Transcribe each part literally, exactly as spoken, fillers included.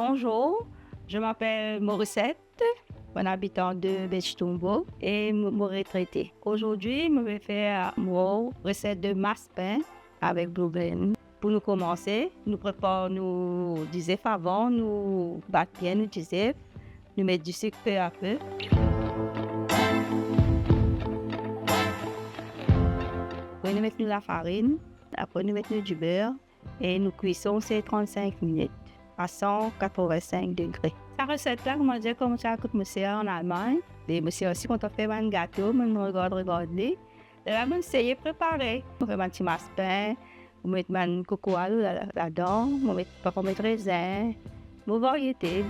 Bonjour, je m'appelle Morissette, mon habitant de Beach Tombeau et mo, mo retrete. Aujourd'hui, mo pe fer mo reset de maspin avek Blue Band. Pou nou komanse, nou prepar nou dizef avan, nou bat bien nou dizef, nou met disik pe a pe. Apre nou met nou lafarinn, apre nou met nou diber e nou kwison se trant-sink minit a san katrovin-sink degre. Sa reset la, kouma dir, koumsa kot mo ser an Almagn, e mo ser osi kontan fer bann gato, mo regard, regard li. Lerla mo seye prepare. Mo fer bann ti maspin, mo met bann kokoa la, la, ladan, mo met, parfwa mo met rezin, mo variete.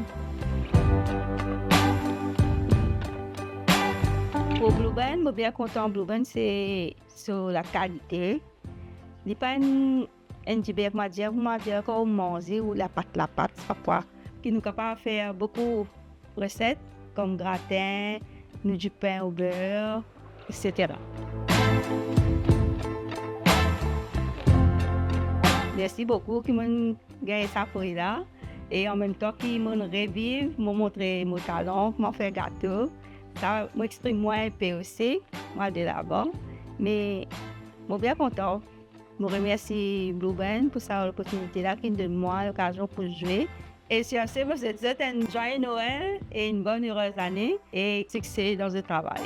Pou Blue Band, mo bien kontan Blue Band, se so lakalite. Li pa enn, enn diber, kouma dir, kouma dir, kan ou manze ou lapat, lapat, se pa kwa. Ki nou kapav fer boukou reset, kom gratin, nou dipin o ber, et cetera. Mersi boukou ki mo'nn gagn sa pri la, e anmemtan ki mo'nn reviv, mo montre mo talan, kouma fer gato. Sa, mo exprim mwa inpe osi, mo al delavan, me mo bien kontan. Mo remersi Blue Band pou sa loportinite la ki'nn donn mwa lokazion pou zwe. E sirse, mo swet zot enn zwaye Noel e enn bonn erez lane e sikse dan zot travay.